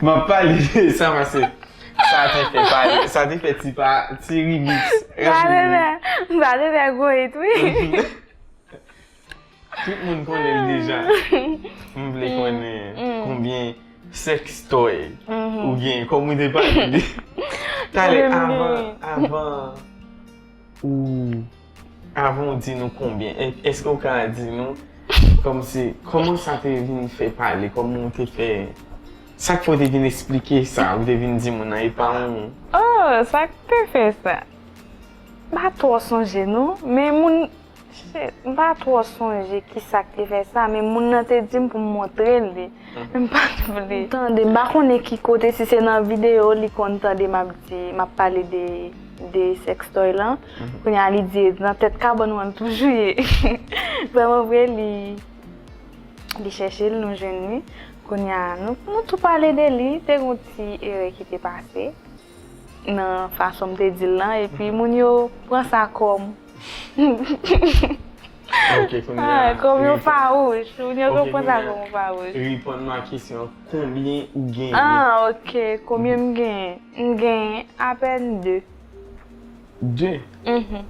M ap pale de sa paske sa te fè pale, sa te fè ti pa, ti remix. Sa te fè, sa te fè gwo hit, wi. Tout moun konnen l deja. M vle konnen konbyen sextoy ou gen, kòm ou te pale de talè, avan, avan ou, avan ou di nou konbyen, e, èske ou ka di nou kòmsi, kòman sa te vin fè pale, kòman ou te fè, sa k fè ou te vin esplike sa, ou te vin di moun nan, e pa yon... Oh, sa k te fè sa? M pa twò sonje non, men moun, shit, m pa twò sonje kisa k te fè sa, men moun nan te di m pou m montre l li. M pa t vle. M tande, m pa konnen ki kote, si se nan videyo li konn tande m ap di, m ap pale de, de sextoy lan. Kounye a li di nan tèt kabann ou an l toujou ye. Vrèman vre, li, li chèche l, nou jwenn li. Kounye a nou, nou tou pale de li, te gen yon ti erè ki te pase nan fason m te di l lan, epi moun yo pran sa kòm... Ok, kounye a, kòm yon fawouch, moun yo pran sa kòm yon fawouch. Reponn mwen kesyon an, konbyen ou genyen? Ah, ok, konbyen m genyen? M genyen apèn de. De? Mhm.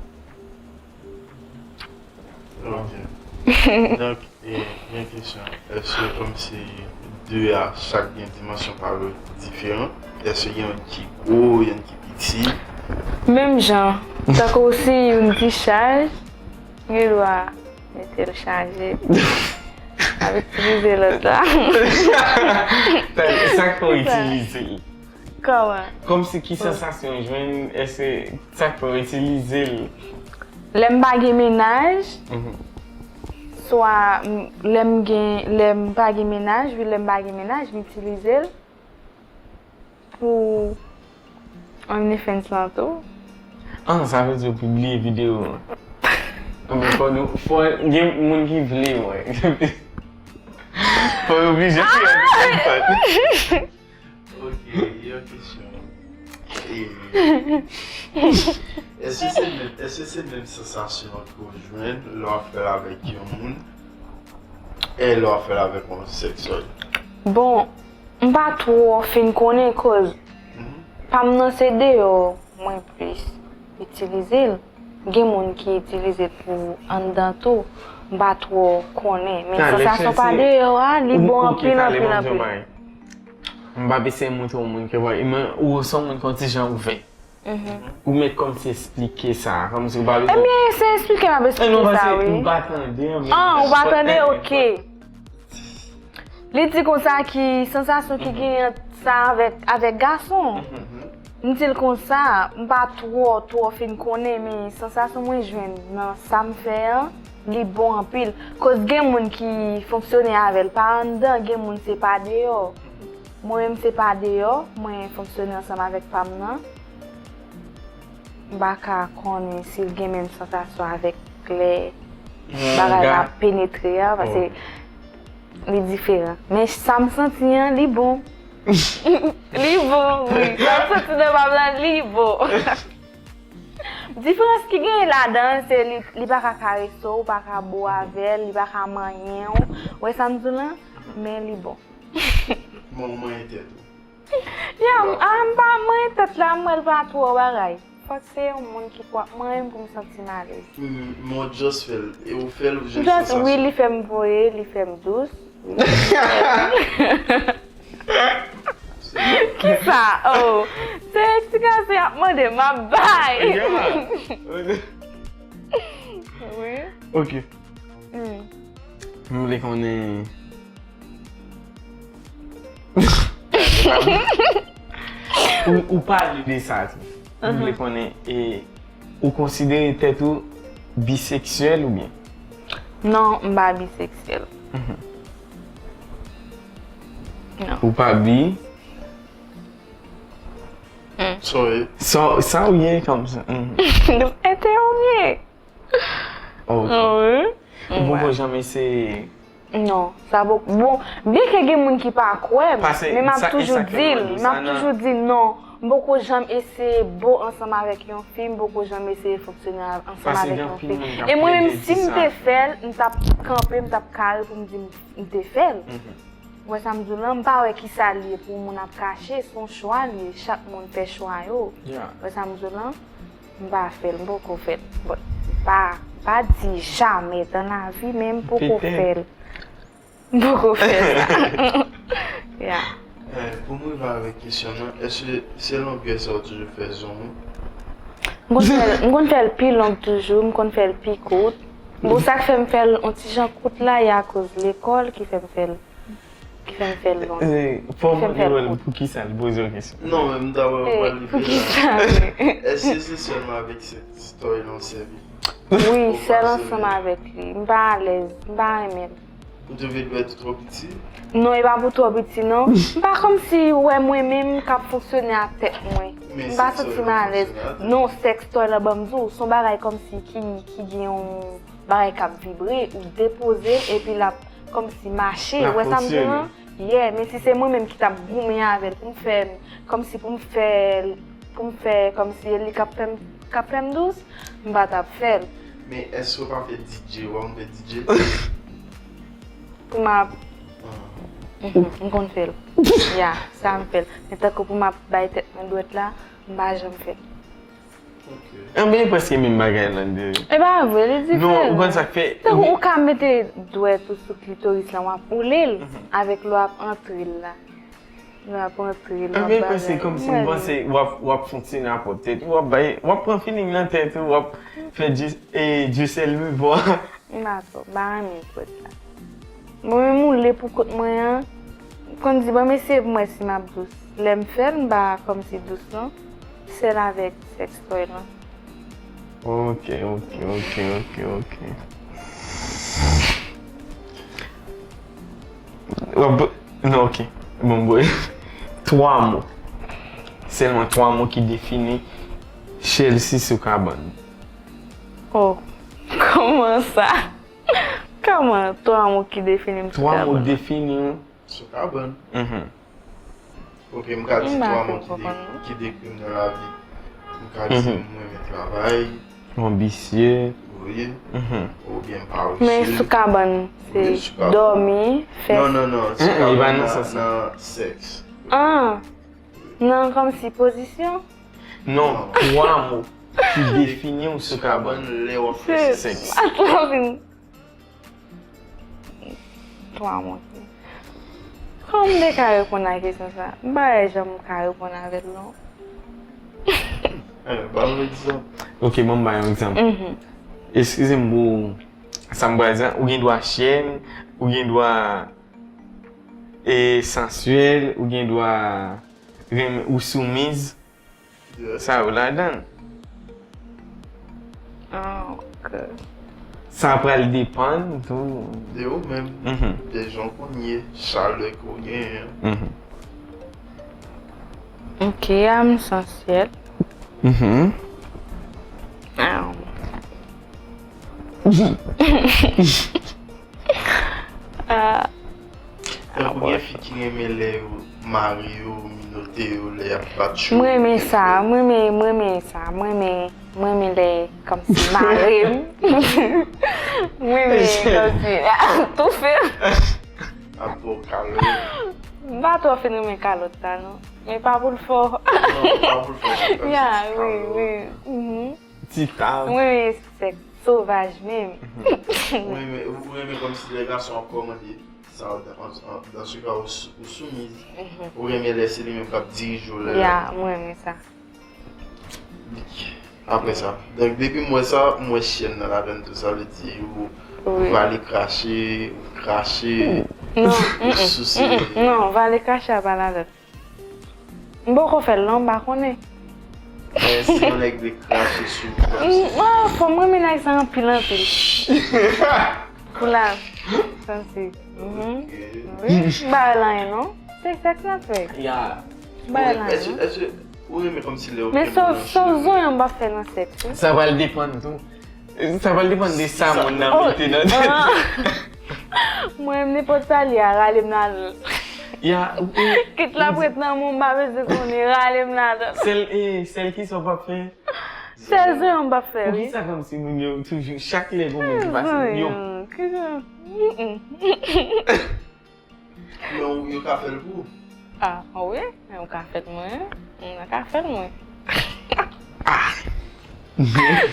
Ok. Donk, e, gen kesyon. Èske kòmsi de a chak gen dimansyon pa yo diferan? Èske gen youn ki gwo, youn ki piti? Menm jan. Tankou si youn ki chaj, gen dwa mete l chaje. Ap itilize lòt la. Sa k fè w itilize l? Kòman? Kòmsi ki sansasyon w jwenn? Èske sa k fè w itilize l? Lè m pa gen mennaj, swa m, lè m gen, lè m pa gen mennaj, wi, lè m pa gen mennaj, m itilize l pou OnlyFans lan tou. Ah, sa vle di w pibliye videyo an. Anben, fò nou, fò gen moun ki vle wè. Fò yo oblije fè OnlyFans. Ok, yon kesyon. E, èske se menm, èske se menm sansasyon an ke w jwenn lè w ap fè l avèk yon moun e lè w ap fè l avèk yon sextoy? Bon, m pa twò fin konnen koz pa m nan se deyò mwen plis itilize l. Gen moun ki itilize l pou anndan tou. M pa twò konnen. Men sansasyon pa deyò a, li bon anpil, anpil, anpil. M p ap eseye montre yon moun ke, men ou se yon moun ki yon ti jan ouvè. Ou mèt kòmsi esplike sa, kòmsi ou pa bezwen... Ebyen, se esplike m ap esplike sa, wi. M pa tande, an, ou pa tande? Ok. Li di konsa ki sansasyon ki genyen ant sa avèk, avèk gason. M di l konsa, m pa twò, twò fin konnen, men sansasyon mwen jwenn nan sa m fè an, li bon anpil. Koz gen moun ki fonksyone avè l pa anndan, gen moun se pa deyò. Mwen menm se pa deyò, mwen fonksyone ansanm avèk pa m nan. M pa ka konnen si l gen menm sansasyon avèk lè bagay la ap penetre a, paske li diferan. Men sa m santi an, li bon. Li bon, wi. Sa m santi nan pa m lan, li bon. Diferans ki genyen ladan l, se li, li pa ka karese w, ou pa ka bo avè l, li pa ka manyen w. Ou wè sa m di w lan? Men li bon. Mwen, ou manyen tèt ou. Ya, m, a, m pa manyen tèt la, m wè l pa twò bagay. Fòk se yon moun ki kwè manyen m pou m santi m alèz. Mm, men w just fè l. E ou fè l ou jwenn Just, wi, sansasyon. Li fè m voye, li fè m dous. Kisa? Oh, se eksplikasyon y ap mande, m ap bay. Yeah. Wi. Ok. Mm. M vle konnen. Ou, ou pale de sa tou. M vle konnen, e, ou konsidere tèt ou biseksyèl oubyen? Non, m pa biseksyèl. Mhm. Non. Ou pa bi? Sorry. Sa, sa ou ye kòmsa? Mhm. Entèwonye. Ok. Wi. Ou poko janm eseye? Non, sa bon. Bon, byen ke gen moun ki pa kwè m, Pase, men m ap sa, e toujou sa k fè di l, mwen di m ap sa nan toujou di non. M poko janm eseye bo ansanm avèk yon fi, m poko janm eseye fonksyone ansanm Pase avèk gen yon anpil fi. Moun k ap E mwen menm, plede si di m sa. Te fè l, m t ap kanpe, m t ap kare pou m di m, m te fè l. Mhm. Ou wè sa m di w lan, m pa wè kisa l ye pou moun ap kache, se yon chwa l ye, chak moun fè chwa yo. Yeah. Ou wè sa m di w lan, m pa fè l, m poko fè l. Bon, pa, pa di jamè dan lavi, men m poko Petèt. Fè l. M poko fè sa. Ya. Eh, pou m rive avèk kesyon nan, èske se longè sa w toujou fè zong ou? M konn fè l, m konn fè l pi long toujou, m konn fè l pi kout. Bon, sa k fè m fè l yon ti jan kout la, e akoz lekòl ki fè m fè l, ki fè m fè l long. Eh, fò Fè m m fè l wè l kout. Pou ki sa l poze yon kesyon. Non, men m ta wè w Eh, pral rive pou ki la. Sa? Èske se sèlman avèk sèks tòy lan w sèvi? Wi, Ou sèl pa ansanm sèvi? Avèk li. M pa alèz, m pa renmen l. Ou twouve dwèt ou twò piti? Non, e pa pou twò piti, non. M pa kòmsi ou wè mwen menm k ap fonksyone ak tèt mwen. Men M pa sèks santi tòy m lan alèz. fonksyone ak tèt. Non, sèks tòy lan ban m di w, se yon bagay kòmsi ki, ki gen yon bagay k ap vibre, ou depoze l, epi l ap kòmsi mache. L ap Ou wè sa m di w fonksyone. Lan? Yeah, men si se mwen menm ki t ap goumen avè l pou m fè l, kòmsi pou m fè l, pou m fè kòmsi e li k ap fè m, k ap fè m dous, m pa t ap fè l. Men èske w pa fè D J? Ou pa konn fè D J? Pou m ap, Ah. mhm, m konn fè l. Ya, sa m fè l. Men tankou pou m ap bay tèt mwen dwèt la, m pa janm fè l. Ok. Anben, e prèske menm bagay lan de. E pa vre, li diferan. Non, ou konn sa k fè? Tankou ou ka mete dwèt ou sou klitoris lan, w ap woule l avèk lè w ap antre l la. Lè w ap antre l, w ap Anben, e prèske bagay. kòmsi m Mwen, panse w ap, w ap fonksyone a pòt tèt ou, w ap bay, w ap pran feeling nan tèt ou, w ap fè Dieu, e Dieu seul me voit. M pa twò, m pa renmen dwèt la. Mwen menm woule pou kont mwen an, m konn di, ban m eseye pou m wè si m ap dous. Lè m fè l, m pa kòmsi dous non. Sèl avèk sèks tòy lan. Ok, ok, ok, ok, ok. W ap, non, ok. Bon, bon. Twa mo. Sèlman twa mo ki defini Chelsea sou kabann. Oh, kòman sa? Kòman twa mo ki defini m sou Twa mo kabann? Defini w. Sou kabann. Mhm. Ok, m ka di M pa twa fin mo ki, de, konprann. Ki dekri m nan lavi. M ka di Mhm. m renmen travay, Anbisye. wi, Mhm. oubyen m pa Men wisye. Sou kabann, se Wi, sou kabann. Dòmi, fè. Non, non, non. Sou Mm-mm, li pa kabann nan nan, sans. Nan sèks. Ah, nan kòmsi pozisyon? Non, twa mo ki defini w sou kabann. Kabann lè w ap fè sèks. Sèks. Atò vin. Twa mo. Kòman m te ka reponn a kesyon sa? M pa wè jan m ka reponn avè l non. Eh, ba m egzanp. Ok, bon, m ba yon egzanp. Mhm. Eskize m pou sa m pral di an. Ou gen dwa chèn, ou gen dwa e sansyèl, ou gen dwa renmen ou soumiz. Yeah. Sa yo ladan. Ah, ok. Sa pral depann tou. De ou menm. Mhm. De jan w konn ye, chalè ke w genyen. Mhm. Ok, a m sansyèl. Mhm. Ah. Ah. Tankou gen fi ki renmen lè yo mare yo, minote yo, lè y ap bat yo. M renmen sa, m renmen, m renmen sa, m renmen Mwen renmen lè kòmsi mare m. Mwen renmen kòmsi toufe m. Ap ba w kalòt. M pa twò fin renmen kalòt la non. Men pa pou l fò. Non, pa pou l fò. Ya, wi, wi. Mhm. Ti tav. Mwen renmen sèks sovaj menm. Ou renmen, ou renmen kòmsi lè gason ap kòmande sa, an, an, dans ce cas, ou, sou- ou soumiz. Ou renmen lè se li menm k ap dirije w lè. Ya, mwen renmen sa. Apre sa. Donk, depi m wè sa, m wè chyèn nan ladann tou. Sa vle di, ou, ou Wi. prale krache, ou krache, Non, ou mm-mm, souse. Mm-mm, non, vale kacha pa ladan. M poko fè l non, m pa konnen. Men si yon nèg vle krache sou ou, Mm, ah, fò mwen renmen nèg sa anpil anpil. Pou la, sansi. Mhm. Wi, m pa wè l anyen non. Se sèks n ap fè. Ya. M pa wè l anyen Èske, non. Èske ou renmen kòmsi lè ou Men gen so, moun nan so cheve? Zonyon m pa fè nan sèks wi. Sa pral depann tou. Sa pral depann de sa moun nan Oh, mete nan tèt. Ah. Mwen menm nenpòt sa li a rale m ladan l. Ya, ou- ou- Kit l ap ret nan men w m pa bezwen konnen rale m ladan l. Sèl, eh, sèl ki sa w p ap fè. Sèl Zonyon m pa fè wi. Poukisa kòmsi moun yo toujou, chak lè gon moun ki pase, yo. Zonyon. Kisa? Mm-mm. Men ou, yo ka fè l pou ou. Ah, ah wi, men ou ka fè l mwen. Mwen ka fè l mwen.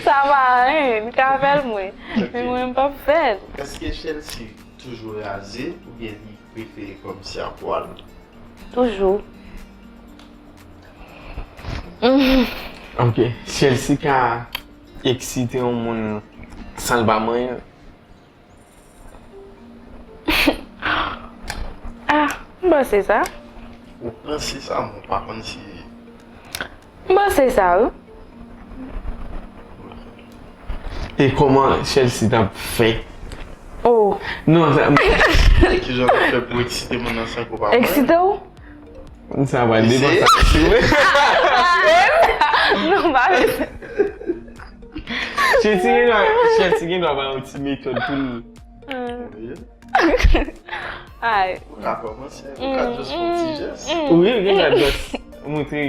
Sa pa anyen, li ka fè l mwen. Men mwen m p ap fè l. Èske Chelsea toujou raze oubyen li prefere kòmsi a pwal? Toujou. Ok, Chelsea ka eksite yon moun san l pa manyen l. Ah, m panse sa. Ou panse sa, mwen pa konn si M panse sa wi. E kòman Chelsea t ap fè? Oh, Non, sa, kijan w ap fè pou eksite moun nan san ke w pa manyen l? Eksite w? Sa pral depann sa. Non, pa bezwen. Chelsea gen dwa, Chelsea gen dwa ba yon ti metòd pou l. Ay. Ou ka kòmanse, ou ka just fè yon ti jès. Wi, gen dwa just montre.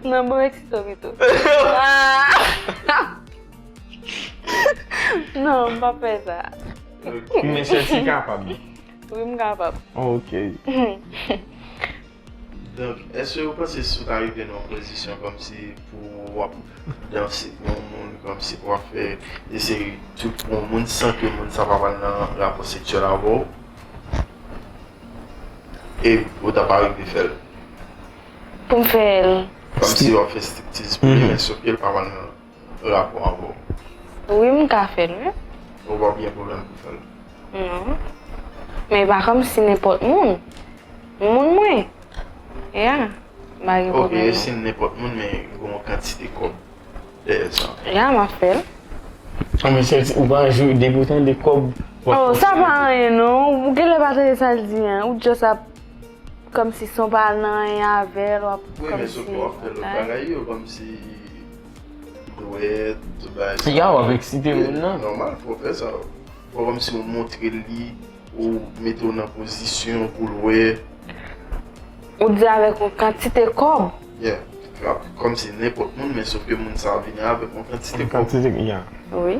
Non, bon, eksite w pito. Non, m pa fè sa. Men Chelsea kapab. Wi, m kapab. Ok. Donk, èske ou panse si w ta rive nan yon pozisyon kòmsi pou w ap danse pou yon moun, kòmsi pou w ap fè de seri tout pou yon moun san ke moun sa pa pral nan rapò seksyèl avè w? E ou ta pa rive fè l? Pou m fè l. Kòmsi w ap fè striptiz pou li, men sof ke l pa pral nan rapò avè w. Wi, m ka fè l, wi. Ou p ap gen pwoblèm pou fè l. Non. Men pa kòmsi nenpòt moun. Moun mwen. Ya. M pa gen Ok, pwoblèm. si nenpòt moun, men gen yon kantite kòb dèyè sa. Ya, m ap fè l. An men Chelsea, ou pa jwe depi w tande kòb. Oh, sa pa anyen non. Ou genlè pa tande sa l di an. Ou just ap kòmsi son pa nan anyen avè l, w ap Wi, men sof ke w ap fè lòt bagay yo, kòmsi dwèt, tout bagay sa. Ya, w ap eksite moun nan. Nòmal, fò w fè sa. Fò kòmsi w montre li, ou mete w nan pozisyon pou l wè. Ou di avèk yon kantite kòb. Yeah. Kòmsi nenpòt moun, men sof ke moun sa a vini avèk yon kantite kòb. Kantite, ya. Wi.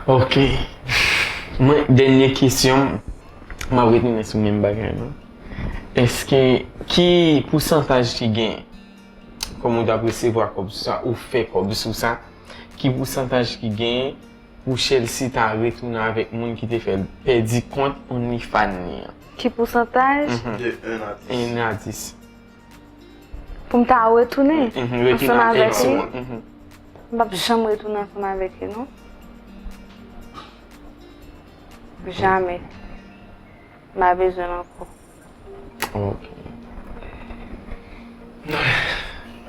Ok. Mwen, dènye kesyon, m ap retounen sou menm bagay la. Èske, ki pousantaj ki gen, kòm ou t ap resevwa kòb sou sa, ou fè kòb sou sa, ki pousantaj ki gen pou Chelsea ta retounen avèk moun ki te fè l pèdi kont OnlyFans li an? Ki pousantaj? Mhm. De un a dis. Un a dis. Pou m ta retounen Mhm, retounen ansanm avèk li? Mhm. M p ap janm retounen ansanm avèk li, non. Jamè. M pa bezwen l ankò. Ok.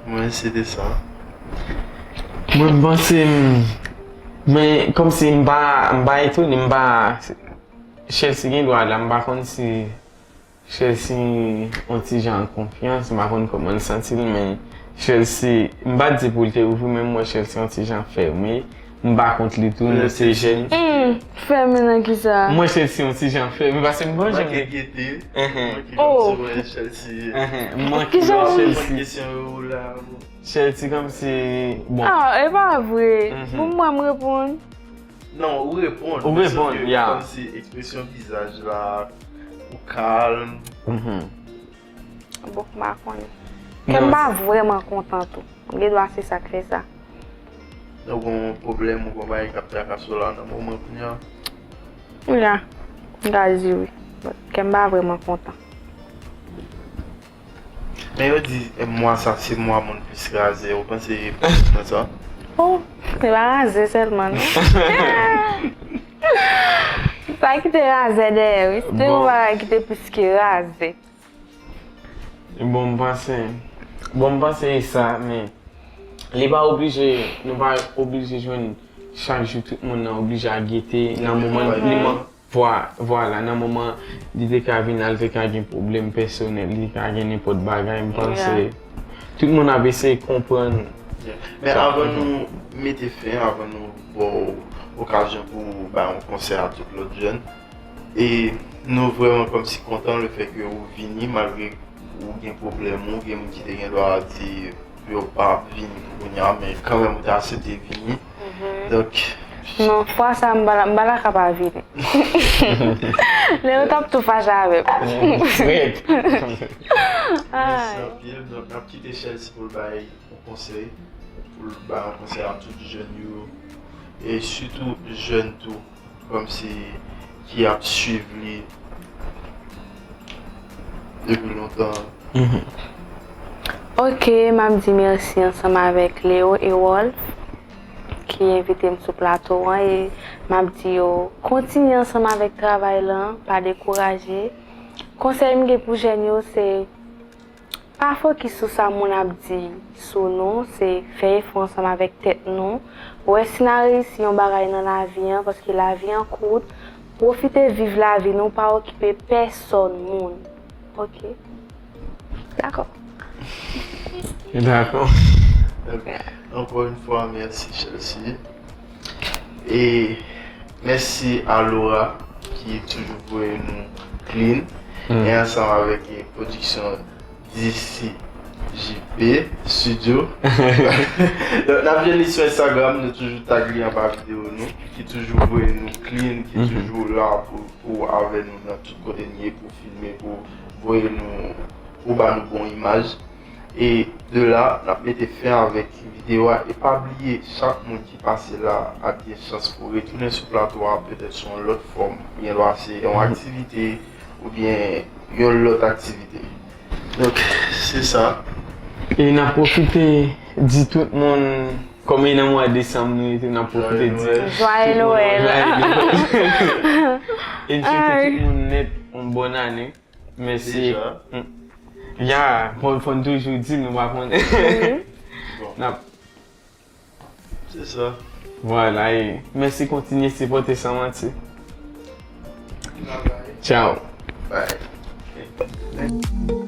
Mwen, se te sa. Mwen, m panse m, men kòmsi m pa, m pa etone, m pa, Chelsea gen dwa la, m pa konn si Chelsea yon ti jan an konfyans, m pa konn kòman l santi l, men Chelsea, m pa di pou l te ouvri, men m wè Chelsea yon ti jan fèmen, M pa kont li tou, nou se jèn. Hmm, fèmen nan kisa? Mwen Chelsea yon ti jan fèmen, paske m pa janm. Manke gete. Enhen. Manke kòmsi mwen Chelsea. Enhen, m manke wè Chelsea. Chelsea kòmsi, bon. Ah, e pa vre. Pou mwen, m reponn. Non, ou reponn. Ou reponn, ya. Kòmsi ekspresyon vizaj la, ou kalm. Bon, m pa konnen. Kè m pa vrèman kontan tou. Gen dwa se sa k fè sa. Ou gon pwoblèm, ou gon bagay k ap trakase w la nan moman kounye a? Ya, m ka di wi. But kè m pa vrèman kontan. Men yo di, eh, mwa sa se mwa moun plis raze. Ou panse nan sa? Oh, se pa raze sèlman, non. Sa kite raze dèyè, wi. Se yon bagay ki te plis ke raze. Bon, m panse, bon, m panse e sa, men li pa oblije, nou pa oblije jwenn chak jou tout moun nan oblije a gete nan moman li man, vwa-, vwala, nan moman li te ka vin la, li te ka gen pwoblèm pèsonèl, li te ka gen nenpòt bagay, m panse tout moun ap eseye konprann. Men avan nou mete fen, avan nou ba w okazyon pou w bay yon konsèy a tout lòt jèn, E nou vrèman kòmsi kontan lefètke ou vini, malgre ou gen pwoblèm, ou gen moun ki te gen dwa di yo pa vini pou kounye a, men kanmenm ou te aksepte vini. Donk, non, fwa sa, m pa la, m pa ta ka pa vini. Lè yo t ap tou fache avè m. Mèsi anpil. Donk, n ap kite Chelsea pou l bay yon konsèy, pou l bay yon konsèy a tout jèn yo, e sitou jèn tou, kòmsi ki ap swiv li depi lontan. Ok, m ap di mèsi ansanm avèk Leo e Wolf ki envite m sou plato an, e m ap di yo kontinye ansanm avèk travay lan, pa dekouraje. Konsèy m gen pou jèn yo se pa fokis sou sa moun ap di sou nou, se fè efò ansanm avèk tèt nou. Wè si n a reyisi yon bagay nan lavi an, paske lavi an kout. Pwofite viv lavi nou, pa okipe pèsòn moun. Ok. Dakò. Dakò. Ankò yon fwa, mèsi, Chelsea. E mèsi a Laura ki toujou voye nou clean. E ansanm avèk, e, pwodiksyon D C J P Studio. Donk, n ap jwenn li sou Instagram, nou toujou tag li anba videyo nou, ki toujou voye nou clean, ki toujou la pou, pou avè nou nan tout kote n ye, pou filme, pou voye nou, pou ba nou bon imaj. E de la, n ap mete fen avèk videyo a. E pa bliye, chak moun ki pase la ap gen chans pou retounen sou plato a, petèt sou yon lòt fòm. Gen dwa se yon aktivite oubyen yon lòt aktivite. Donk, se sa. E n ap pwofite di tout moun, kòm e nan mwa desanm nou ye tou, n ap pwofite di Joyeux Noël. Joyeux Noël. E n swete tout moun nèt yon bòn ane. Mèsi. Deja. Ya, fò, fò n toujou di, nou pa konnen. Bon. N ap. Se sa. Vwala, e mèsi, kontinye sipòte San Manti. Bye bye. Tchao. Bye.